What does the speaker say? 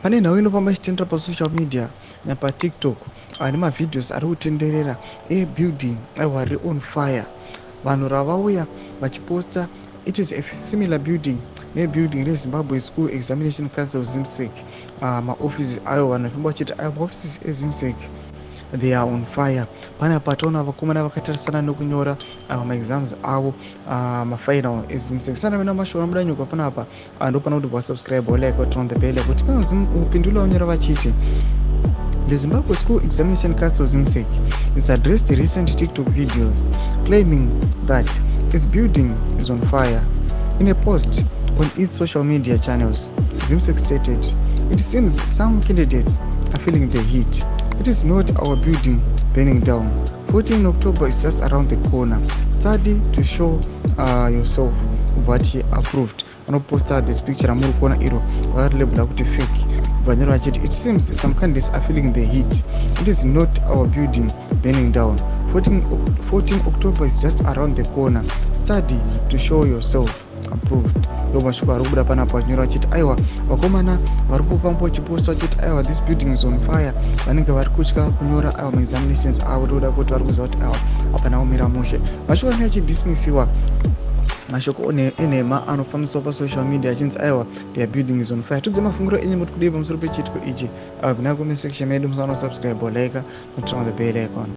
Pane nhau inofamba ichitendera pasocial media napaTikTok ane mavideos ari kutenderera ebuilding, aiwa, riri on fire. Vanhu ravauya vachiposta, it is a similar building nebuilding reZimbabwe School Examination Council, ZIMSEC, maoffices ayo. Vanhu vachifamba vachiti ayo maoffices eZIMSEC, they are on fire. Pane pataona vakomana vakatarisana nekunyora maexams avo, mafinal eZIMSEC. Sana vena mashoko anobuda nyuka panapa, ndopana kuti wasubscribe, like, turn on the bell kuti upindula unyora vachiti, "The Zimbabwe School Examination Council, ZIMSEC, is addressed recent TikTok videos claiming that its building is on fire. In a post on its social media channels, ZIMSEC stated, 'It seems some candidates are feeling the heat. It is not our building burning down. 14 October is just around the corner. Study to show yourself what approved.'" Vanoposta this picture ramuri kuona iro, vakarilabela kuti fake. Vanyora vachiti, "It seems some candidates are feeling the heat. It is not our building burning down. 14 October is just around the corner. Study to show yourself approved." Ndo mashoko ari kubuda panapa, vachinyora vachiti aiwa, vakomana vari kufamba vachiposta vachiti aiwa, this building is on fire, vanenge vari kutya kunyora aiwa maexaminations avo, toda kuti vari kuziva kuti aiwa, hapana kumira mushe. Mashoko anenge achidismisiwa, mashoko enhema anofambiswa pasocial media achinzi aiwa, their building is on fire. Tudze mafungiro enyu, muri kudii pamusoro pechiitiko ichi? Kuna comment section medu. Musanosubscribe, like, turn on the bell icon.